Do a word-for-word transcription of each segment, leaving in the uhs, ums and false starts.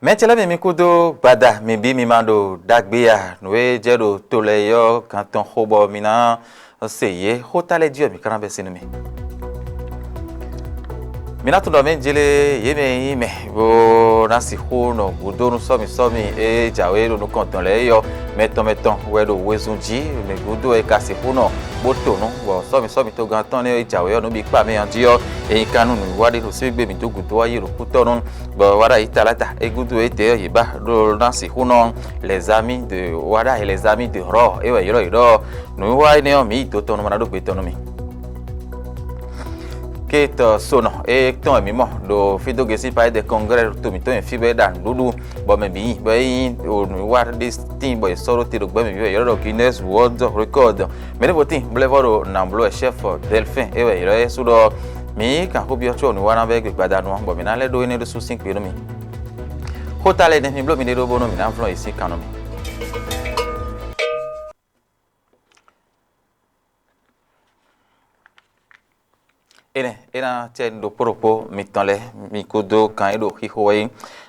Mɛ ce lɛ́ɛ mi, mi kúdó gbada, mi bí mi ma ɖo ɖagbe a? Nǔ e jɛ ɖo to lɛ́ɛ ɔ́, gan tɔn xo bɔ mi ná se yě. Xó ta lɛ́ɛ jí ɔ́, mi ka ná bɛ́ sin nú mì. Mi ná tunwun ɖɔ mɛ jlé yě mɛ e nyí mɛ bó ná sixú nɔ gǔdo nú sɔ́mi sɔ́mi e jǎwe ɖo nukɔn tɔn lɛ́ɛ é ɔ́, mɛ tɔn mɛ tɔn wɛ ɖo wezun jí, mɛ gúdo wɛ è ka sixú nɔ bó to nǔ, bɔ sɔ́mi sɔ́mi togán tɔn nɛ́ e jǎwe ɔ́ nǔ bǐ kpa mɛ ɔ́ jí ɔ́, è nyi kan nú nǔwiwa ɖé ɖo sígbé mǐ dó gǔdo wá yi ɖo kútɔ́ nú, bɔ wá ɖo ayi talata é gúdo étɛ́ ɔ́, yě ba ɖó ná sixú nɔ lɛ̌zámí de wá ɖo ayi lɛ̌zámí de hlɔ̌ é wɛ yě ɖɔ yě ɖɔ nǔwiwa énɛ́ ɔ́, mǐ yi do tɔn nú ma ná ɖó gbe tɔn nú mì. Kate Sonɔ e tɔn wɛ mǐ mɔ ɖo fí dó gěsí Palais des Congrès to mǐtɔn nyi fí bɔ é ɖa nǔɖuɖu, bɔ mɛ bǐ nyi bɔ é nyí nǔwiwa ɖé tíin bɔ è sɔ́ ɖó te ɖo gbɛ́ mǐ ví wɛ è ylɔ́ ɖɔ Guinness World Record. Mɛ ɖěvo tíin blɛ́vɔ́ ɖo nǎ bló wɛ chef Delphin é wɛ è ylɔ́ yɛ sú ɖɔ mǐ kan xó byɔ́ có nǔwiwa ná bɛ́ gbe gbadanu ɔ́, bɔ mǐ ná lɛ́ ɖó énɛ́ ɖésú sín gbe nú mì. Xó ta lɛ́ɛ nɛ́ mi bló mi ɖe ɖó bónú mǐ ná vlɔ́n yě sín kan nú mì. Énɛ́ é ná cɛ ɖokpó ɖokpó mitɔn lɛ́ɛ, mi kúdó kan e ɖo xixo wɛ é.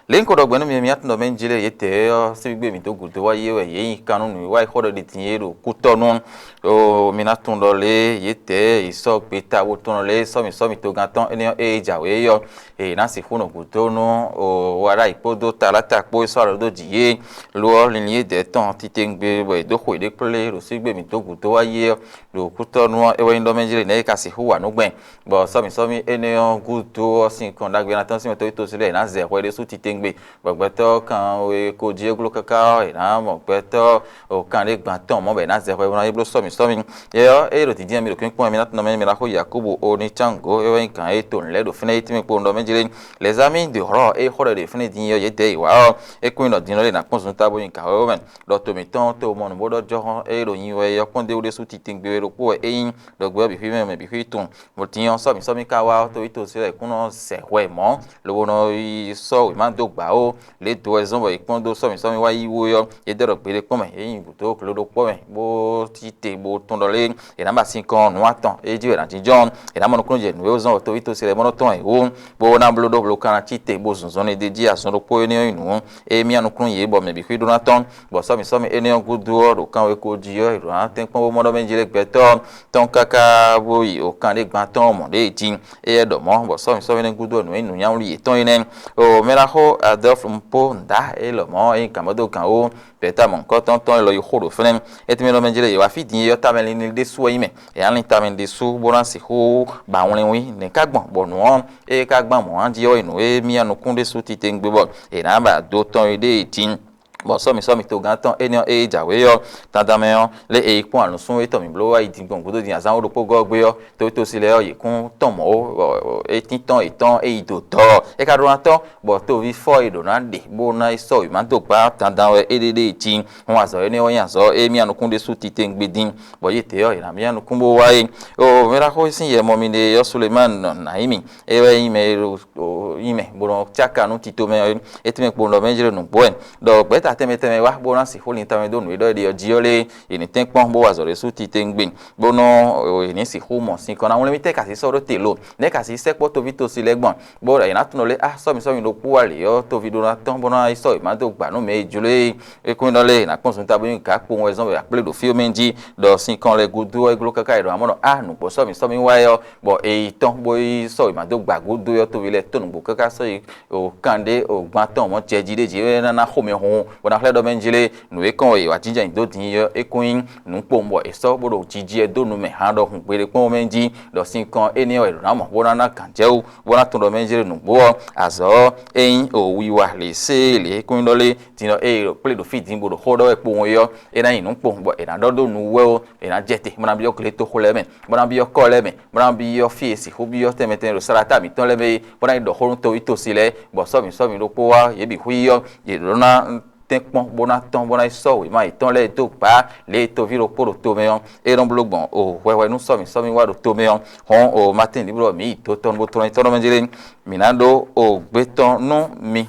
Lě un ko ɖɔ gbɛ̌ nú mi, mi atúndɔ mɛ jí lé yětɛ́ ɔ́, síbígbé mǐ dó gǔdo wá yé wɛ yě nyi kan nú nǔwiwa e xó ɖɔ ɖi din é ɖo kútɔ́ nú. O mi ná tunwun ɖɔ lě yětɛ́ yi sɔ́ gbeta bó tunwun lě sɔ́mi sɔ́mi togán tɔn énɛ́ ɔ́, ée jǎwe é ɔ́, è nǎ sixú nɔ gǔdo nú o Waɖayi kpódó Taláta kpó e sɔ́ alɔ dó jǐ yé. Lo ɔ́, linlin e dɛ̌ tɔn titewungbe bɔ è dó xo yěɖée kplé ɖo síbígbé mǐ dó gǔdo wá yé ɔ́, ɖo kútɔ́ nú ɔ́, é wɛ nyí ɖɔ mɛ jí lě nɛ́ é ka sixú wa nǔ gbɛn, bɔ sɔ́mi sɔ́mi énɛ́ ɔ́ gúdo ɔ́, sin kɔn ɖagbe ná tɔ́n sín mɛ tó tosí lɛ́ɛ è nǎ zɛ hwɛ ɖésú titewungbe, bɔ gbɛtɔ́ kanwe ko jí é gló káká ɔ́, è nǎ mɔ gbɛtɔ́ o kan ɖé gban tɔn mɔ̌ bɔ è nǎ zɛ hwɛ bó ná yi bló sɔ́mi sɔ́mi. Yɛ ɔ́, ée ɖo dǐndín ɔ́, mi ɖo kpínkpɔ́n ɛ, mi ná tunɔ mɛ mi ná xo Yakobo o ní cángo é wɛ nyí gǎn e to nǔ lɛ́ɛ ɖo fínɛ́ é tínmɛ kpo un ɖɔ mɛ jí lé. Lɛ̌zámi de hlɔ́ é xó ɖɔ ɖe fínɛ́ din ɔ́, yě dɛ yi wǎ ɔ́, é kún nyi ɖɔ din ɔ́ lě ná kpɔ́n zun tábú nyi gǎn wɛ́wɛ́ mɛ. Ɖɔ to mǐtɔn to mɔ nǔ bó ɖɔ jɔ́xɔ́n e ɖo nyi wɛ é ɔ́ kpɔ́n d'é wú ɖésú titewungbe wɛ ɖokpó wɛ é nyí, ɖɔ gbɛ ɔ́ bǐ xwí mɛ mɛ bǐ xwí tunwun. Bɔ din ɔ́, sɔ́mi sɔ́mi ka wá ɔ́, toví tosí wɛ kún nɔ zɛ hwɛ mɔ̌, lobo nɔ yi sɔ́ wěma dó gbǎ ó. Lě do wɛ zɔ́n bɔ è kpɔ́n dó sɔ́mi sɔ́mi wá yí wú é ɔ́, é dó ɖɔ gbeɖé kpɔ́n mɛ, é nyi gǔdo glóɖokpɔ́ mɛ, bó cí te bó tunwun ɖɔ lé è nǎ ba sin kɔn nǔ atɔn, é jí wɛ è nǎ jínjɔ́n, è nǎ mɔ nukúnnú jɛ nǔ e zɔ́n bɔ toví tosí lɛ́ɛ mɔ nɔ tɔ́n è wú, bó ná bló ɖó blo kan ná cí te bó zun zɔnlin d'é jí azɔn ɖokpó énɛ́ ɔ́ nyi nǔ, é myá nukúnnú yě bɔ mɛ bǐ xwí ɖó ná tɔ́n. Bɔ sɔ́mi sɔ́mi énɛ́ ɔ́ gúdo ɔ́, ɖo kanwekó jí ɔ́, è ɖǒ ná tɛ́nkpɔ́n bó mɔ ɖɔ mɛ jí lé gbɛtɔ́ tɔn káká bó yi o kan ɖé gban tɔn mɔ̌ ɖě jí. Éyɛ́ ɖɔ mɔ̌, bɔ sɔ́mi sɔ́mi énɛ́ gúdo ɔ́, nǔ e nǔnyánwlú yětɔn é nɛ́. O mɛ ná xó Adolphe Mpo Nda é lɔ mɔ̌ é nyí gǎnmɔ́dógǎn ó, gbɛ̌tamɔ nukɔntɔn tɔn élɔ́ yi xó ɖo fɛ́nɛ́. É tɛ́nmɛ ɖɔ mɛ jí lé yě wá fí din é ɔ́, tamɛ linlin ɖésú wɛ nyí mɛ. È nǎ lin tamɛ ɖésú bó ná sixú ba wlɛnwí nɛ̌ ká gbɔn, bɔ nǔ ɔ́, ée é ká gbɔn mɔ̌ jí ɔ́, è nǔ e myá nukún ɖésú titewungbe bɔ è nǎ ba do tɔn e ɖée jí. Bɔ sɔ́mi sɔ́mi togán tɔn énɛ́ ɔ́, ée jǎwe ɔ́, dandan mɛ ɔ́, lé e yi kpɔ́n alǔsún étɔn mǐ bló wá yi din gbɔn gǔdo din azǎn wó ɖokpó gɔ́ gbé ɔ́, toví tosí lɛ́ɛ ɔ́, yě kún tɔn mɔ̌ ó, bɔ é tín tɔn yětɔn é yi do dɔ̌ ɔ́, é ka ɖó ná tɔ́n, bɔ toví fɔ́ e ɖǒ ná ɖe bó ná yi sɔ́ wěma dó gbá dandan wɛ é ɖe ɖée jí. Hɔn azɔ̌ énɛ́ ɔ́ nyí azɔ̌ e myá nukún ɖésú titewungbe dín, bɔ yě tɛ ɔ́, è nǎ myá nukún bó wá é. O mɛ ɖaxó e sín yɛ mɔ mi ɖe ɔ́, Sulemani nɔ nǎ nyí mì. É wɛ nyí mɛ e ɖo nyí mɛ bó nɔ cáka nú tito mɛ ɔ́, é tɛ́nmɛ kpo nɔ mɛ jló nǔgbó wɛ, ɖɔ gbɛ̌ta tɛnmɛ tɛnmɛ wá bó ná sixú lin tamɛ dó nǔ e ɖɔ é ɖe ɔ́ jí ɔ́ lé, è nǐ tɛ́nkpɔ́n bó wa azɔ̌ ɖésú titewungbe, bó nɔ è nǐ sixú mɔ sinkɔn ná wlɛ́n mì tɛ́ ka sixú sɔ́ ɖó te lo, nɛ̌ ka sixú sɛkpɔ́ toví tosi lɛ́ɛ gbɔn, bó è nǎ tunɔ lé á sɔ́mi sɔ́mi ɖokpó wá lě ɔ́, toví ɖó ná tɔ́n bó ná yi sɔ́ wěma dó gbǎ nú mɛ e jló é. É kún ɖɔ lé è nǎ kpɔ́n zun ta bó nyí gǎ kpowun wɛ zɔ́n bɔ è wǎ kplé ɖo fí ɔ́ mɛ jí, ɖɔ sinkɔn lɛ́ɛ gúdo ɔ́, é gló káká è ɖɔ amɔ̌ ɖɔ á nǔgbó sɔ́mi sɔ́mi wá é ɔ́, bɔ è yi tɔ́n bó yi sɔ́ wěma dó gbǎ gúdo ɔ́, toví lɛ́ɛ tó nǔgbó káká sɔ́ yi o kan ɖé o gban tɔn mɔ̌ jɛ jí ɖé jí é ná ná xomɛ hun bó ná xlɛ́ ɖɔ mɛ jí lé, nǔ e kɔn wɛ è wǎ jínjɔ́n nyi dó din é ɔ́, é kún nyí nǔ kpowun bɔ è sɔ́ bó ɖo jiji ɛ dó nu mɛ han ɖɔhun gbeɖé kpɔ́n mɛ jí, ɖɔ sinkɔn énɛ́ wɛ è ɖǒ ná mɔ bó ná ná gǎn jɛ wú, bó ná tunwun ɖɔ mɛ jí lé nǔgbó ɔ́, azɔ̌ ɔ́, é nyí o wiwa lě séé lě e kún nyí ɖɔ lé, din ɔ́, ée è kplé ɖo fí din bó ɖo xó ɖɔ wɛ kpowun é ɔ́, é ná nyí nǔ kpowun bɔ è nǎ ɖɔ dó nu wɛ ó, è nǎ jɛ te bó ná byɔ́ gletoxo lɛ́ɛ mɛ, bó ná byɔ́ kɔ́ lɛ́ɛ mɛ, bó ná byɔ́ fí e sixú byɔ́ tɛnmɛ tɛnmɛ ɖo sláta mǐtɔn lɛ́ɛ mɛ é, bó ná yi ɖɔ xó nú toví tosi lɛ́ɛ, bɔ sɔ́mi sɔ́mi ɖokpó wá yě bǐ xwí ɔ́, yě ɖó ná tɛ́nkpɔ́n bó ná tɔ́n bó ná yi sɔ́ wěma yětɔn lɛ́ɛ dó gbǎ lě e toví ɖokpó ɖo tomɛ ɔ́, é nɔ bló gbɔn o hwɛhwɛ nú sɔ́mi sɔ́mi wá ɖo tomɛ ɔ́, hɔn o Matín liblɔ mǐ yi do tɔn bó tlɔ́n yi tɔ́ nɔ mɛ jí lé, mǐ ná ɖó o gbé tɔn nú mi.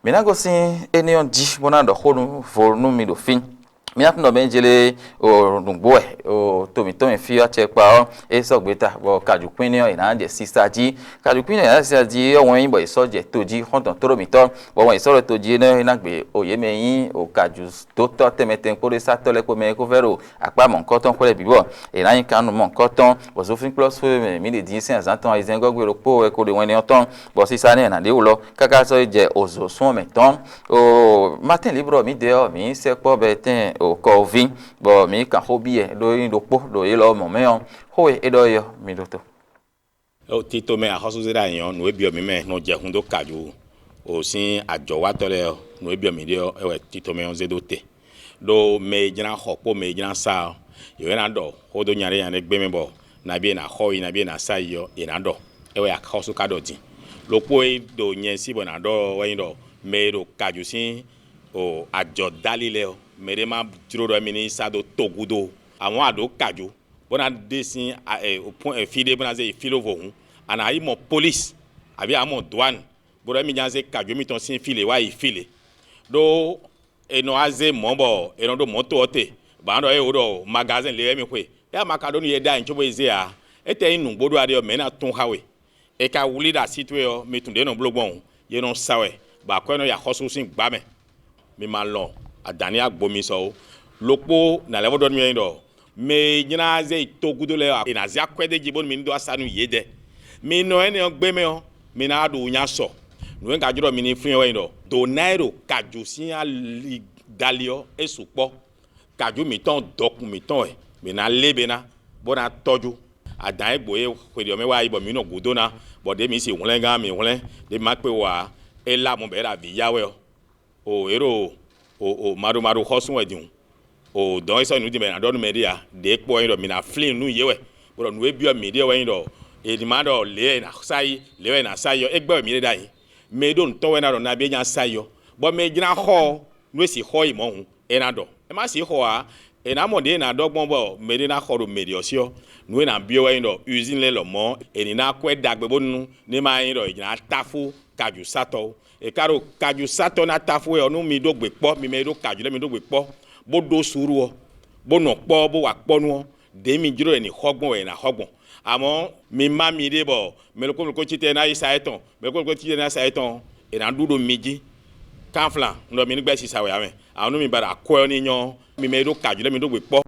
Mǐ ná gosín énɛ́ ɔ́ jí bó ná ɖɔ xó nú vo nú mi ɖo fí. Mía tún ɖɔ mɛ jlé o nǔgbó wɛ o to mǐtɔn e fí ɔ́ cɛkpa ɔ́, é sɔ́ gbeta bɔ kajǔkwín nɛ́ ɔ́, è nǎ jɛ sisa jí. Kajǔkwín nɛ́ è nǎ jɛ sisa jí ɔ́, wɛn nyí bɔ è sɔ́ jɛ to jí xɔ́ntɔn tóɖó mǐtɔn, bɔ wɛn è sɔ́ ɖo to jí énɛ́ ɔ́, é ná gbe o yě mɛ e nyí o kajǔdótɔ́ tɛnmɛ tɛnmɛ kpódó sátɔ́ lɛ́ɛ kpó mɛ e kó vɛ́ ɖo akpá mɔ̌hunkɔtɔn xwlɛ́ bǐ bɔ è nǎ nyi kan nú mɔ̌hunkɔtɔn, bɔ zofínkplɔ́sú e mɛ mǐ ɖe din sín azǎn tɔn ayizɛ́ngɔ́gbé ɖokpó wɛ ko ɖe wɛn nɛ́ ɔ́ tɔn, bɔ sisa nɛ́ è nǎ ɖe wú lɔ káká sɔ́ yi jɛ ozǒ sún ɔ́ mɛ tɔn. O Martin Libre mǐdɛɛ ɔ́, mǐ sɛkpɔ́ bɔ tɛ́n o kɔví, bɔ mǐ kan xó byɔ́ ɖó nyí ɖokpó ɖo yě lɔ mɔ̌ mɛ ɔ́, xó e é ɖɔ é ɔ́, mi ɖo to. Tito mɛ axɔ́súzéɖa nyǐ ɔ́, nǔ e byɔ́ mǐ mɛ nɔ jɛ hun dó kaju o sín ajɔ̌watɔ́ lɛ́ɛ ɔ́, nǔ e byɔ́ mǐ ɖe ɔ́, é wɛ tito mɛ ɔ́ zé dó te. Ɖó mɛ e jlá xɔ kpó mɛ e jlá sa ɔ́, yě wɛ ná ɖɔ xó dó nya ɖé nya ɖé gbé mɛ bɔ nabí è nǎ xɔ yi, nabí è nǎ sa yi ɔ́, è nǎ ɖɔ. É wɛ axɔ́sú ka ɖɔ din. Ɖokpó e ɖo nyɛ sí bɔ è nǎ ɖɔ ɔ́ wɛ nyí ɖɔ mɛ e ɖo kaju sín o ajɔ̌ dali lɛ́ɛ ɔ́, mɛ ɖé má jló ɖɔ émí ní yi sá dó togúdo ó. Amɔ̌ a ɖǒ kaju bó ná ɖe sín fí ɖé bó ná zé yi fí ɖó vo hǔn, a nǎ yi mɔ polísi abǐ a mɔ dwánu, bó ɖɔ émí ná zé kaju émítɔn sín fí lě wá yi fí lě. Ɖó è nɔ wá zé mɔ̌ bɔ è nɔ ɖó mɔ̌to ɔ́ te, bɔ a nǎ ɖɔ éeǒ ɖɔ magazɛ́n le wɛ émí xwe. É wá ma ka ɖó nú yɛ ɖó anyi cóbɔ yi zé ǎ. Étɛ́ nyí nǔgbó ɖó aɖé ɔ́, mɛ̌ ná tún xá we? È ka wlí ɖo así towe ɔ́, mi tunwun ɖě nɔ bló gbɔn hǔn, yě nɔ sa wɛ, bɔ akwɛ́ nɔ yi axɔ́sú sín gbǎ mɛ. Mi ma lɔn adǎn ní agbo mi sɔ ó. Lokpó nǎ lɛ́ vɔ ɖɔ nú mi wɛ nyí ɖɔ mɛ e nylá zɛ yi togúdo lɛ́ɛ ɔ́, è nǎ zé akwɛ́ d'é jí bónú mi ní dó wá sa nú yědɛɛ. Mi nɔ énɛ́ ɔ́ gbé mɛ ɔ́, mi ná wá ɖo nyá sɔ. Nǔ e un ka jló ɖɔ mi ní flín ɔ́ wɛ nyí ɖɔ dǒ ná e ɖo kajǒ sín ali dali ɔ́, é sukpɔ́. Kajǔ mǐtɔn dɔkun mǐtɔn wɛ mǐ ná lé be ná, bó ná tɔ́jú. Adǎn e gbo e xwe ɖě ɔ́ mɛ wá yi bɔ mǐ nɔ gǔdo ná, bɔ ɖěe mǐ si hwlɛ́ngán mǐ hwlɛ́n, ɖě ma kpé wǎ, é lá mɔ bɔ é ɖo avǐ ya wɛ ɔ́, o é ɖo o o maɖomaɖo xɔ́sún wɛ din. O dɔn e sɔ́ nǔ din bɔ è nǎ ɖɔ nú mɛ ɖé ǎ, ɖě kpó wɛ nyí ɖɔ mǐ ná flín nǔ nú yě wɛ, bó ɖɔ nǔ e byɔ́ mǐ ɖe wɛ nyí ɖɔ è ní ma ɖɔ lě e è nǎ sa yi, lě e è nǎ sa yi ɔ́, é gbɛ́ wɛ mǐ ɖe ɖ'ayǐ. Mɛ e ɖó nǔ tɔn wɛ ná ɖɔ nabí é nya sa yi ɔ́, bɔ mɛ e jlá xɔ ɔ́, nú é sixú xɔ yi mɔ̌ hǔn, é ná ɖɔ. É má sixú xɔ ǎ, è nǎ mɔ ɖě è nǎ ɖɔ gbɔn bɔ mɛɖé ná xɔ ɖo mɛɖě ɔ́ sí ɔ́, nǔ e è nǎ byɔ́ wɛ nyí ɖɔ usín lɛ́ɛ lɔmɔ̌ è nǐ ná akwɛ́ ɖagbe bónú ní ma nyí ɖɔ è nǎ táfú kajǔsatɔ́ ó. È ka ɖo kajǔsatɔ́ ná táfú wɛ ɔ́, nú mi ɖó gbe kpɔ́, mi mɛ e ɖó kajǔ lɛ́ɛ mi ɖó gbe kpɔ́, bó ɖó suúlu ɔ́, bó nɔ kpɔ́ bó wa kpɔ́ nú ɔ́, ɖě mi jló wɛ è nǐ xɔ gbɔn wɛ è nǎ xɔ gbɔn. Amɔ̌, mi má miɖée bɔ mɛ ɖokpó mɛ ɖokpó cí te ná yi sa étɔn, mɛ ɖokpó mɛ ɖokpó cí te ná sa étɔn, è nǎ ɖu ɖo mi jí. Kánflan, un ɖɔ mi ní gbɛ́ sisa wɛ ǎ mɛ. Amɔ̌, nú mi ba ɖo akwɛ́ ɔ́ ní nyɔ́, mi mɛ e ɖó kajǔ lɛ́ɛ mi ɖó gbe kpɔ́.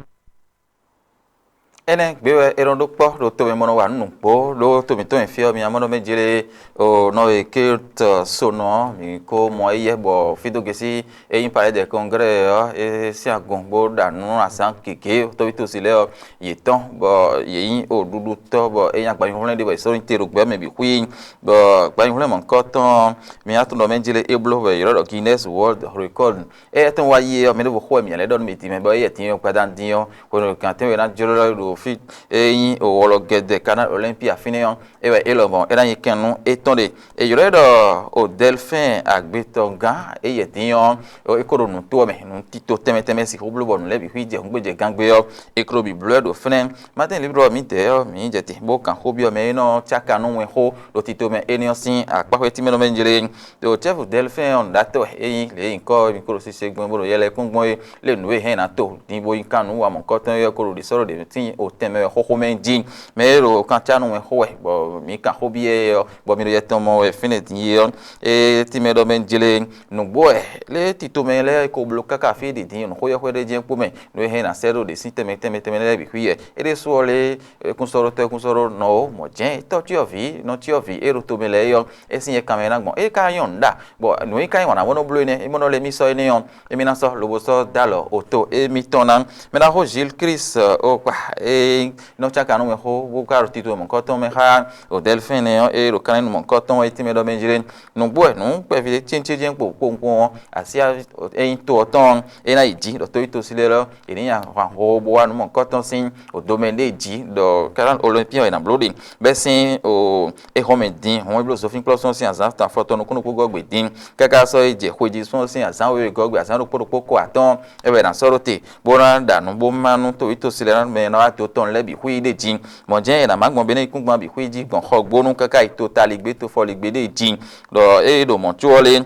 Énɛ́ gbé wɛ é nɔ ɖó kpɔ́ ɖo to mɛ mɔ nɔ wa nǔ nǔgbó ɖó to mǐtɔn e fí ɔ́, mi amɔ́ nɔ mɛ jlé o nɔ e ké tɔ sonɔ ɔ́, mi ko mɔ éyɛ́ bɔ fí dó gěsí é nyí Palais des Congrès ɔ́, é sín agun bó ɖa nǔ azǎn gěgé tóvítósi lɛ́ɛ ɔ́, yě tɔ́n, bɔ yě nyí o ɖuɖutɔ́, bɔ é nyí agbanyixwlɛ́n ɖé, bɔ è sɔ́ nyi te ɖo gbɛ mɛ bǐ xwí, bɔ agbanyixwlɛ́n mɔ̌hunkɔtɔn ɔ́, mi ná tunwun ɖɔ mɛ jlé é bló bɔ è ylɔ́ ɖɔ Guinness World Record. Éyɛ́ tɔn wá yi é ɔ́, mɛ ɖěvo xo wɛ mǐ lɛ́ ɖɔ nú mi din mɛ bɔ éyɛ́ din ɔ́ gbadanu din ɔ́, hwenu e gǎn tɛ́nwe ná jlɔ́ ɖo fí é nyí wɔ lɔ gɛdɛ Canal Olympia fínɛ́ ɔ́, é wɛ é lɔmɔ̌ é ná nyi kɛn nú étɔn ɖe. È ylɔ́ ɛ ɖɔ o Delfin agbetɔgán éyɛ́ din ɔ́, é ko ɖo nǔ to ɔ́ mɛ, nǔ tito tɛnmɛ tɛnmɛ sixú bló bɔ nǔ lɛ́ɛ bǐ xwí jɛ hǔngbe jɛ gángbe ɔ́, è ko ɖo bǐ bló ɛ ɖo fínɛ́. Martin Libre ɔ́, mǐdɛɛ ɔ́, mǐ jɛ te bó kan xó byɔ́ mɛ e nɔ cáka nú wɛnxó ɖo tito mɛ énɛ́ ɔ́ sín akpáxwé tínmɛ nɔ mɛ jlé. Ɖo Chɛ́fu Dɛlfɛ́n ɔ́ nǔɖatɔ́ wɛ é nyí lě e nyǐkɔ ɔ́ mi ko ɖo sise gbɔn bó ɖo yɛ lɛ́ɛ kún gbɔn é, lě nǔ e hɛn ná to din bó nyí kan nǔ wa mɔ̌kɔtɔn é ɔ́ ko ɖo ɖě sɔ́ ɖo ɖě tín o tɛnmɛ wɛ xóxó mɛ jí. Mɛ e ɖo kan cá nú wɛn xó wɛ, bɔ mǐ kan xó byɔ́ ɛ ɔ́, bɔ mi ɖo yɛ tɔn mɔ wɛ fínɛ́ din é ɔ́, é tínmɛ ɖɔ mɛ jlé nǔgbó wɛ lě tito mɛ lɛ́ɛ ko bló káká fí ɖi din nǔxó yɔ́xwé ɖé jɛ́n kpó mɛ, nǔ e hɛn ná sɛ́ ɖó ɖě sín tɛnmɛ tɛnmɛ tɛnmɛ lɛ́ɛ bǐ xwí yɛ. É ɖésú ɔ́ lé kúnsɔ́ɖótɔ́ kúnsɔ́ɖó nɔ ó mɔ̌ jɛ́n tɔ́cyɔ́vǐ nɔcyɔ́vǐ e ɖo tomɛ lɛ́ɛ é ɔ́, é sín yɛ kanmɛ ná gbɔn. É ka nyɔ́ nǔ ɖa, bɔ nǔ e ka nyí wǎn ná bó nɔ bló énɛ́, é bó nɔ lé mì sɔ́ énɛ́ ɔ́, émí ná sɔ́ lobo sɔ́ dó alɔ oto émítɔn ná. Mɛ ná xó Gilles Christ ó kpa é nɔ cáka nú mɛ xó bó ká ɖo tito mɔ̌kɔtɔn mɛ xá o Dɛlfɛ́n nɛ́ ɔ́, é ɖo kanlin mɔ̌kɔtɔn é tínmɛ ɖɔ mɛ jlé. Nǔgbó wɛ nǔ kpɛví céntín jɛ́n kpo kpowun kpowun ɔ́, así e nyí to ɔ́ tɔn ɔ́, é ná yi jǐ ɖɔ tóyítɔ́sí lɛ́ɛ lɔ́, è nǐ nya hwan xóxó bó wá nǔ mɔ̌kɔtɔn sín o domɛ ɖé jǐ ɖɔ Canal Olympien wɛ è nǎ bló ɖe. Bɛ́ sín o é xɔ́n mɛ din hɔn é bló zofínkplɔ́sɔ́ sín azǎn tɔn afɔtɔn nukúnnú kpó gɔ́ gbe din káká sɔ́ é jɛ xwejísɔ́ sín azǎn wěwé gɔ́ gbe azǎn ɖokpó ɖokpó ko atɔ́ɔ́n é wɛ è nǎ sɔ́ ɖó te bó ná ɖa nǔ bó má nú tóyítɔ́sí lɛ́ɛ mɛ ná wá to tɔn lɛ́ɛ bǐ xwí ɖé jǐ. Mɔ̌ jɛ́n è nǎ má gbɔn Benɛ́ yíkúngban bǐ xwí jí gbɔn xɔgbónú káká yi to taligbé tofɔligbé ɖé jí, ɖɔ ée ɖo mɔ̌ có ɔ́ lé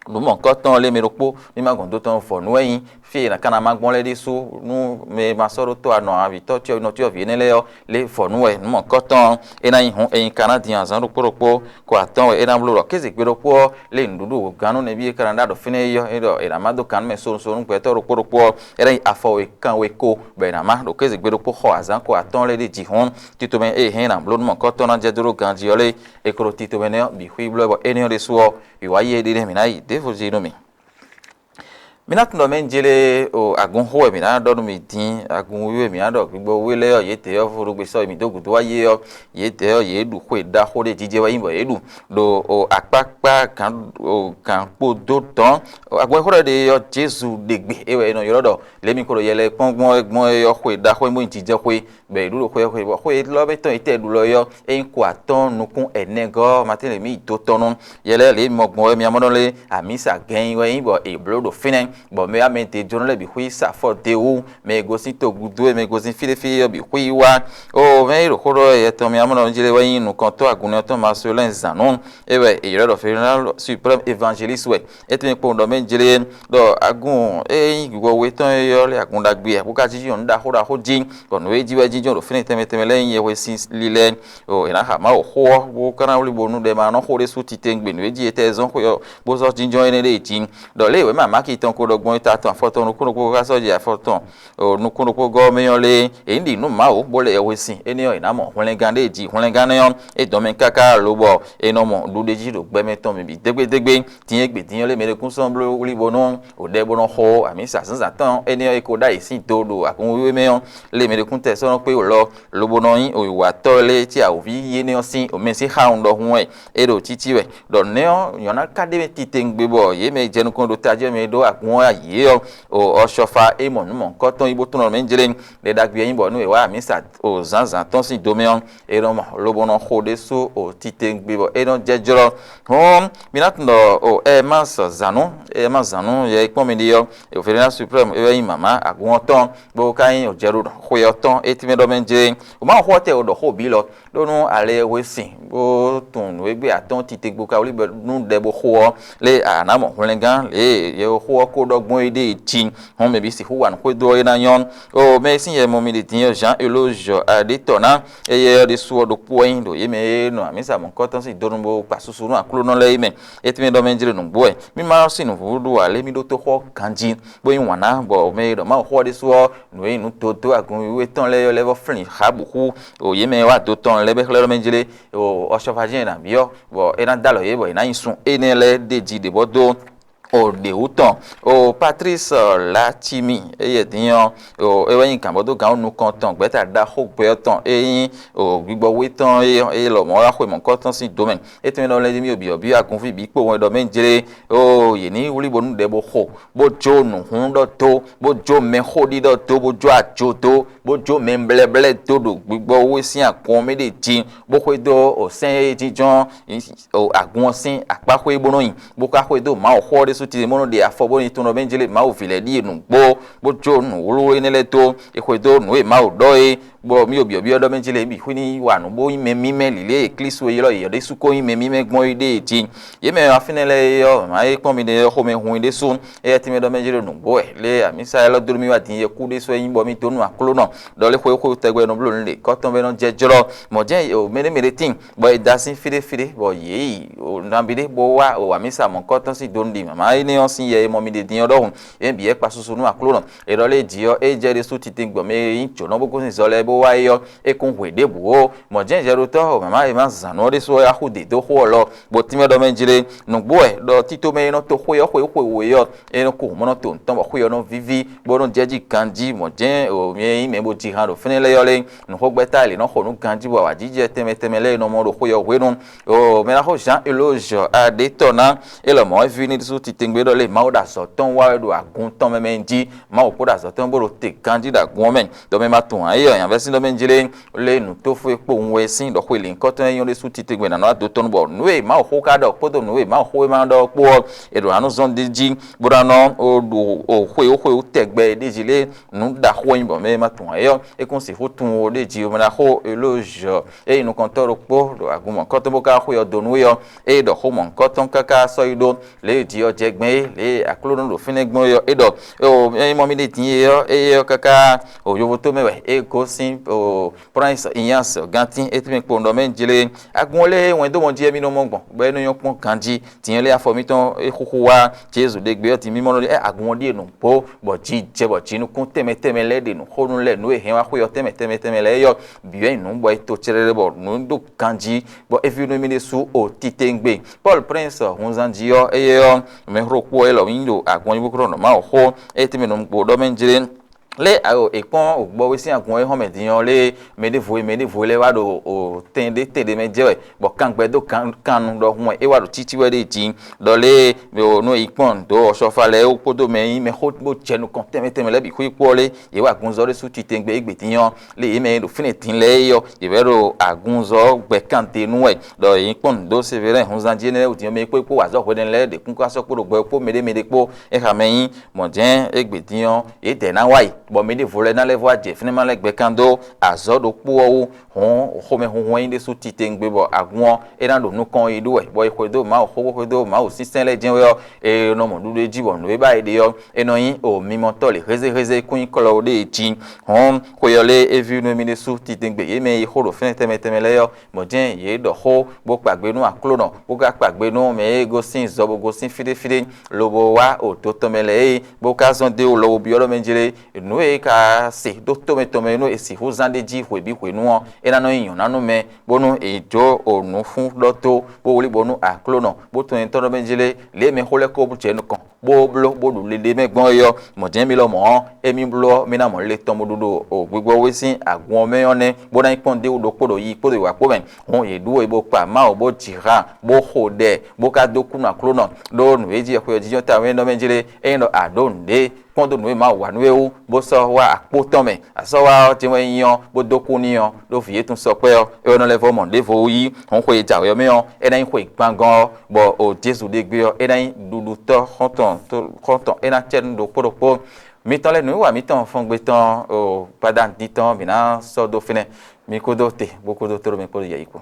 nǔ mɔ̌kɔtɔn lé mɛ ɖokpó ní ma gbɔn dó tɔn vɔ nú wɛ nyí fí e è nǎ ka ná má gbɔn lɛ́ɛ ɖésú nú mɛ e ma sɔ́ ɖó tó anɔ avǐtɔ́ cyɔ́nɔcyɔ́vǐ énɛ́ lɛ́ɛ ɔ́, lě vɔ̌ nú wɛ nǔ mɔ̌hunkɔtɔn. É ná nyí hǔn, è nyi ka ná din azǎn ɖokpó ɖokpó ko atɔ́ɔ́n wɛ é ná bló ɖɔ kéze gbe ɖokpó ɔ́, lě nǔɖuɖu gannú nɛbí e ka ná ɖa ɖo fínɛ́ é ɔ́, é ɖɔ è nǎ má dó gannú mɛ sonu sonu nú gbɛtɔ́ ɖokpó ɖokpó ɔ́, é ná nyí afɔ wěkan wé ko, bɔ è nǎ má ɖo kéze gbe ɖokpó xɔ azǎn ko atɔ́ɔ́n lɛ́ɛ ɖ'é jí hǔn, tito mɛ e hɛn ná bló nú mɔ̌hunkɔtɔn ná jɛ dó ɖó ganjí ɔ́ lé, è ko ɖo tito mɛ nɛ́ ɔ́ bǐ xwíblɔ́ bɔ énɛ́ ɔ́ ɖésú ɔ́, wǐwá yi e ɖe nɛ́ mǐ ná yi ɖěvo jí nú mì. Mi ná tunwun ɖɔ mɛ un jlé o agun xó wɛ mǐ ná ɖɔ nú mi dín, agun wíwé mǐ ná ɖɔ gbigbɔ wé lɛ́ɛ ɔ́, yědɛɛ ɔ́ vodúgbe sɔ́ e mǐ dó gǔdo wá yé ɔ́, yědɛɛ ɔ́, yě ɖu xwe ɖaxó ɖé jijɛ wɛ nyí bɔ yě ɖu ɖo o akpákpá gǎn o gǎn kpó dó tɔn. Agun e xó ɖɔ ɖe ɔ́, Jezu ɖe gbe é wɛ è nɔ ylɔ́ ɖɔ lě mi ko ɖo yɛ lɛ́ɛ kpɔ́n gbɔn é gbɔn é ɔ́, xwe ɖaxó e bó nyí jijɛxwé, bɔ è ɖu ɖo xwe ɔ́ xwe, bɔ xwe élɔ́ mɛ tɔn e tɛ́ ɖu lɔ é ɔ́, é nyí ko atɔ́ɔ́n nukún ɛnɛgɔ́ Matín lě mǐ yi do tɔn nú. Yɛ lɛ́ɛ lě mɔ gbɔn wɛ mì mɔ nɔ lé amǐsa gɛ́n wɛ nyí bɔ è blǒ ɖo fínɛ́, bɔ mɛ wá mɛ ɖě jló lɛ́ɛ bǐ xwí sa afɔ d'é wú, mɛ e gosín togúdo e mɛ e gosín fí ɖé fí ɔ́ bǐ xwí wá. O mɛ e ɖo xó ɖɔ yɛ tɔn mì mɔ nɔ jlé wɛ nyí nukɔntɔ́ agun nɛ́ tɔn Masolɛ́n zǎn nú, é wɛ è ylɔ́ ɖɔ Férénal Suprême Évangéliste wɛ. É tɛ́nmɛ kpowun ɖɔ mɛ jlé ɖɔ agun e nyí gbigbɔ we tɔn é ɔ́ lé agun ɖagbe ǎ, bó ka jínjɔ́n nǔ ɖaxó ɖaxó jí, bɔ nǔ e jí wɛ jínjɔ́n ɖo fínɛ́ tɛnmɛ tɛnmɛ lɛ́ɛ nyí yɛhwesin lílɛ́. O è nǎ xa Mawu xó ɔ́, bó ka ná wlí bónú ɖɛ ma nɔ xó ɖé sú titewungbe nǔ e jí è tɛ zɔ́n xwe ɔ́, bó zɔ́ jínjɔ́n énɛ́ ɖée jí. Ɖɔ lě e wěma Maki tɔn ko ɖɔ gbɔn ta tɔn afɔ tɔn nukún ɖokpó ká sɔ́ jɛ afɔ tɔn o nukún ɖokpó gɔ́ mɛ ɔ́ lé, è ní ɖi nǔ Mawu bó lɛ yɛhwesin énɛ́ ɔ́, è nǎ mɔ hwlɛngán ɖée jí. Hwlɛngán nɛ́ ɔ́, é dɔn mɛ káká lobɔ è nɔ mɔ ɖuɖéjí ɖo gbɛ mɛ tɔn mɛ bǐ dégbédégbé. Din e gbe din ɔ́ lé mɛ ɖé kún sɔ́ bló wlí bónú o ɖɛ bó nɔ xo amǐsa zǎnzǎn tɔn énɛ́ ɔ́, é ko ɖó ayǐ sín do ɖo agun wíwé mɛ ɔ́, lé mɛ ɖé kún tɛ sɔ́ nɔ kpé lɔ lobo nɔ nyí wǐwatɔ́ lɛ́ɛ cí awǒvi énɛ́ ɔ́ sín mɛsín xawun ɖɔhun wɛ é ɖo cící wɛ. Ɖɔ nɛ́ ɔ́, nyɔ̌ná ka ɖ'é mɛ titewungbe bɔ yě mɛ e jɛ nukɔn ɖo tají ɔ́ mɛ e ɖó agun ɔ́ ayǐ é ɔ́, o ɔ́ sɔ́ fá é mɔ nǔ mɔ̌hunkɔtɔn yi bó tunɔ mɛ jlé. Ɖɛ ɖagbe ɔ́ nyí bɔ nú è wá amǐsa o zǎnzǎn tɔn sín do mɛ ɔ́, è nɔ mɔ lobo nɔ xo ɖésú o titewungbe bɔ é nɔ jɛ jlɔ́. Hɔn mi ná tunɔ ɖɔ o Ɛmas zǎnú, Ɛmas zǎnú yɛ e kpɔ́n mi ɖi ɔ́, Férénal Suprême é wɛ nyí mǎmá agun ɔ́ tɔn, bó ka nyí jɛɖuɖɔ xwe ɔ́ tɔn é tɛ́nmɛ ɖɔ mɛ jlé. O Mawu xó ɔ́ tɛ o ɖɔ xó bǐ lɔ, ɖó nú alɛ e hwe sin bó tunwun nǔ e gbé atɔ́n titewungbe ka wlí bɔ nú ɖɛ bó xo ɔ́, lé a nǎ mɔ hwlɛngán lě e xó ɔ́ ko ɖɔ gbɔn é ɖée jí, hɔn mɛ bǐ sixú wa nǔ xwedó ɔ́ é ná nyɔ́. O mɛ e sín yɛ mɔ mi ɖe din ɔ́, Jean Eloge Adétɔ́ ná, éyɛ́ ɔ́ ɖésú ɔ́ ɖokpó wɛ nyí ɖo yě mɛ e nɔ amǐsa mɔ̌hunkɔtɔn sín do nu bó kpa susu nú Aklúnɔ lɛ́ɛ é mɛ. É tɛ́nmɛ ɖɔ mɛ jlé nǔgbó wɛ. Mí ma sín nǔvúvú ɖó ǎ lé mí ɖótó xɔ ganjí, bó nyí wǎn ná, bɔ mɛ e ɖɔ Mawu xó ɔ́ ɖésú ɔ́, nǔ e nyí nǔ dodó agun wíwé tɔn lɛ́ɛ ɔ́ lɛ́ vɔ́ flín xá bǔ xú o yě mɛ e wá do tɔn lɛ́ɛ bɔ é xlɛ́ ɖɔ mɛ jlé o ɔ́sɔfazɛ́n e nǎ byɔ́, bɔ é ná dó alɔ yě bɔ yě ná nyi sun énɛ́ lɛ́ɛ ɖ'é jí ɖě bɔ dó o ɖě wú tɔn. O Patrice Latimi, éyɛ́ din ɔ́, o é wɛ nyí gǎnbɔ́dógǎn nukɔn tɔn gbɛ̌ta ɖaxó gbɛ ɔ́ tɔn e nyí o gbigbɔ wé tɔn é ɔ́, é lɔmɔ̌ wá xwe mɔ̌hunkɔtɔn sín do mɛ. É tɛ́nmɛ ɖɔ lɛ́ jí mì ɖo byɔ̌byɔ́ agunví bǐ kpo wɛn ɖɔ mɛ jlé, o yě ní wlí bónú ɖɛ bó xo, bó jó nǔhún ɖɔ dó, bó jó mɛxó ɖiɖɔ dó, bó jó ajo dó, bó jó mɛ blɛ́blɛ́ dó ɖo gbigbɔ wé sín akɔn mɛ ɖe jí, bó xwedó o sɛ́n e jínjɔ́n o agun ɔ́ sín akpáxwé bó nɔ nyi, bó ka xwedó Mawu xó ɔ́ ɖésú titewungbe bó nɔ ɖe afɔ bó nɔ yi tunɔ bɛ́ jlé Mawu ví lɛ́ɛ ɖíe nǔgbó, bó jó nǔwlú énɛ́ lɛ́ɛ dó, è xwedó nǔ e Mawu ɖɔ é, bɔ mì ɖo byɔ̌byɔ́ ɖɔ mɛ jlé bǐ xwé ní wa nǔ bó nyí mɛ mímɛ́ lǐlé e Klísu e ylɔ́ yě ɖésú ko nyí mɛ mímɛ́ gbɔn é ɖée jí. Yě mɛ e wá fínɛ́ lɛ́ɛ é ɔ́, mǎ é kpɔ́n mi ɖe ɔ́ xomɛ hun i ɖésú, éyɛ́ tɛ́nmɛ ɖɔ mɛ jlé nǔgbó wɛ, lě e amǐsa élɔ́ dó nú mì wá din yɛkú ɖésú é nyí bɔ mì dó nú Aklúnɔ, ɖɔ lé xwé xwé tɛgbɛ nɔ bló nǔ ɖe kɔ́ tɔn bɔ é nɔ jɛ jlɔ́. Mɔ̌ jɛ́n o mɛɖé mɛɖé tíin, bɔ è da sín fíɖéfíɖé, bɔ yě yi o nabí ɖé bó wá o amǐsa mɔ̌kɔ́ tɔn sín do nú ɖi mǎmá énɛ́ ɔ́ sín yɛ e mɔ mi ɖe din ɔ́ ɖɔhun, yě bǐ yɛ kpa susu nú Aklúnɔ. È ɖɔ lé jǐ ɔ́, é jɛ ɖésú titewungbe mɛ e nyí jǒnɔ bó gosín zɔ lɛ́ɛ bó wá é ɔ́, é kún hwe ɖěbǔ ó. Mɔ̌ jɛ́n Herodɔ́ o mǎmá e ma zǎn nú ɔ́ ɖésú ɔ́ yá xú dě dó xó ɔ́ lɔ, bó tínmɛ ɖɔ mɛ jlé. Nǔgbó wɛ ɖɔ tito mɛ e nɔ to xwé ɔ́ xwé xwe we ɔ́, é nɔ ko mɔ nɔ to nǔ tɔn bɔ xwé ɔ́ nɔ víví, bó nɔ́ jɛ jí ganjí. Mɔ̌ jɛ́n o mɛ e nyí mɛ bó ji han ɖo fínɛ́ lɛ́ɛ ɔ́ lé, nǔxogbɛ́ta e lě nɔ xo nú ganjí bɔ awǎjijɛ tɛnmɛ tɛnmɛ lɛ́ɛ e nɔ mɔ ɖo xwé ɔ́ hwenu. O mɛ ná xó Jean Eloge Adétɔ́ ná, é lɔmɔ̌ é ví ní ɖésú titewungbe ɖɔ lé Mawu ɖo azɔ̌ tɔn wa wɛ ɖo agun tɔn mɛ mɛ jí, Mawu kpó ɖo azɔ̌ tɔn bó ɖo te ganjí ɖo agun ɔ́ mɛ. Dɔmɛ ma tunwun ǎ é ɔ́, nyavɛ́ sín ɖɔ mɛ jlé lé nǔtófó e kpowun wɛ sín ɖɔ xwe lǐnkɔtɔn e nyɔ́ ɖésú titewungbe ná nɔ wá dó tɔn nu, bɔ nǔ e Mawuxó ka ɖɔ kpódó nǔ e Mawuxówéma ɖɔ kpó ɔ́, è ɖo ná nɔ zɔ́n d'é jí bó ná nɔ ɖo xwewú xwewú tɛgbɛ ɖ'é jí lé. Nǔ ɖaxó e nyí bɔ mɛ e ma tunwun ǎ é ɔ́, é kún sixú tunwun ɖ'é jí. Mɛ ɖaxó Elózhiɔ e nyí nukɔntɔ́ ɖokpó ɖo agun mɔ̌hunkɔtɔn bó ka xwe ɔ́ dó nú é ɔ́, é ɖɔ xó mɔ̌hunkɔtɔn káká sɔ́ yi ɖó lě e jǐ ɔ́ jɛ gbɛn é, lě e Aklúnɔ ɖo fínɛ́ gbɔn é ɔ́, é ɖɔ, ó é nyí mɔ mí ɖe din é ɔ́, éyɛ́ ɔ́ káká o yovoto mɛ wɛ é gosín o Prince Ignace gántín é tɛ́nmɛ kpowun ɖɔ mɛ jlé. Agun ɔ́ lɛ́ɛ wɛn dó mɔ jí wɛ mì nɔ mɔ gbɔn, bɔ é nɔ nyɔ́ kpɔ́n ganjí. Din ɔ́ lɛ́ɛ afɔ mǐtɔn e xúxú wá Jezu ɖe gbé ɔ́, din mì mɔ nɔ ɖi ɛ agun ɔ́ ɖíe nǔgbó, bɔ jǐ jɛ bɔ jǐnukún tɛnmɛ tɛnmɛ lɛ́ɛ ɖe nǔ xó nú lɛ́ɛ nǔ e hɛn wá xwé ɔ́ tɛnmɛ tɛnmɛ tɛnmɛ lɛ́ɛ é ɔ́, bǐ wɛ nyí nǔ bɔ é to cɛɖɛɖɛ bɔ nǔ ɖo ganjí, bɔ é ví nú mì ɖésú o titewungbe. Paul Prince hunzan jí ɔ́, éyɛ́ ɔ́, mɛxó kpó élɔ́ nyí ɖo agun ɔ́ nyí bó kó nɔ Mawu xó, é tɛ́nmɛ nǔgbó ɖɔ mɛ jlé. Lé ayo è kpɔ́n ògbɔ́ wé sín agun e hɔn mɛ din ɔ́ lé mɛ ɖěvo e mɛ ɖěvo lɛ́ɛ wá ɖo tɛn ɖé tɛn ɖé mɛ jɛ wɛ, bɔ kangbɛ dó kannu ɖɔhun wɛ é wá ɖo cící wɛ ɖé jí. Ɖɔ lé nú è yi kpɔ́n dǒ ɔsɔfa lɛ́ɛ wú kpódó mɛ e nyí mɛxó bó jɛ nukɔn tɛnmɛ tɛnmɛ lɛ́ɛ bǐ xwé kpó ɔ́ lé, yě wá agunzɔ ɖésú titewungbe égbé din ɔ́, lé yě mɛ e ɖo fínɛ́ din lɛ́ɛ é ɔ́, yě wɛ ɖo agunzɔ gbɛ́ kan ɖe nú wɛ, ɖɔ yě yi kpɔ́n nǔ dó Sevelɛ́n hunzan jí énɛ́ lɛ́ɛ wú din ɔ́, mɛ e kpó é kpó wa azɔ̌ hwɛɖɛnu lɛ́ɛ ɖě kún ká sɔ́ kpó ɖo gbɛ kpó mɛɖé mɛɖé kpó. É xa mɛ nyí mɔ̌ jɛ́n égbé din ɔ́, yě dɛ̌ ná wá yi, bɔ mɛ ɖěvo lɛ́ɛ ná lɛ́ vɔ́ wá jɛ fínɛ́ má lɛ́ gbɛ kan dó azɔ̌ ɖokpó ɔ́ wú. Hɔ̌n xomɛhunhun e nyí ɖésú titewungbe bɔ agun ɔ́ é ná ɖo nukɔn yi ɖó wɛ, bɔ è xwedó Mawu xó bó xwedó Mawu sínsɛ́n lɛ́ɛ jɛ́n wɛ ɔ́, è nɔ mɔ ɖuɖu e jí bɔ nǔ e ba è ɖe ɔ́, è nɔ nyí o mimɔtɔ́ lě hézéhézé kún nyí klɔ́ ɖé e jí. Hɔ̌n xwe ɔ́ lé é ví nú émí ɖésú titewungbe yě mɛ e yi xó ɖo fɛ́n tɛnmɛ tɛnmɛ lɛ́ɛ ɔ́, mɔ̌ jɛ́n yě ɖɔ xó bó kpa gbe nú Aklúnɔ, bó ka kpa gbe nú mɛ e gosín zɔ bó gosín fíɖéfíɖé, lobo wá o do tɔn mɛ lɛ́ɛ é, bó ka zɔ́n dó wú lɔ bó byɔ́ ɖɔ mɛ jlé nǔ e é ka se ɖó tomɛ tɔn mɛ nú è sixú zán ɖ'é jí hwebǐ hwenu ɔ́, é ná nɔ nyí nyɔ̌ná nú mɛ, bónú è jó o nǔ fún ɖɔ tó, bó wlí bónú Aklúnɔ, bó tunwun nyitɔ́ ɖɔ mɛ jlé lě e mɛxó lɛ́ɛ ko jɛ nukɔn bó bló bó ɖu le ɖ'é mɛ gbɔn é ɔ́, mɔ̌ jɛ́n mì lɔmɔ̌ ɔ́, émí bló ɔ́, mì ná mɔ le tɔn bó ɖu ɖo gbigbɔ wé sín agun ɔ́ mɛ ɔ́ nɛ́, bó ná nyí kpɔ́n ɖéwú ɖokpó ɖo yiyi kpódó wǐwá kpó mɛ. Hɔn yě ɖu we bó kpa Mawu bó ji han, bó xo ɖɛ, bó ka dó kú nú Aklúnɔ, ɖó nǔ e jí è xwe ɔ́ jínjɔ́n tawun é nɔ mɛ jlé, ényí ɖɔ a ɖǒ nǔɖé kpɔ́n dó nǔ e Mawu wa nú we wú, bó sɔ́ wá akpó tɔn mɛ. Azɔ̌ wa ɔ́ din wɛ nyí ɔ́, bó dó kú n'i ɔ́, ɖó vǐ e tun sɔkpɛ́ ɔ́, é wɛ nɔ lɛ́ vɔ́ mɔ ɖěvo wú yí. Hɔn xwe e jǎwe ɔ́ mɛ ɔ́, é ná nyí xwe gbangɔn ɔ́, bɔ o Jezu ɖe gbé ɔ́, é ná nyí ɖuɖutɔ́ xɔ́ntɔn xɔ́ntɔn, é ná cɛ nú ɖokpó ɖokpó. Mitɔn lɛ́ɛ nǔwiwa mǐtɔn fɔngbe tɔn o gbadanu din tɔn ɔ́, mǐ ná sɔ́ dó fínɛ́, mi kúdó te, bó kúdó tlóló mi kpódó yɛ̌yi kpó.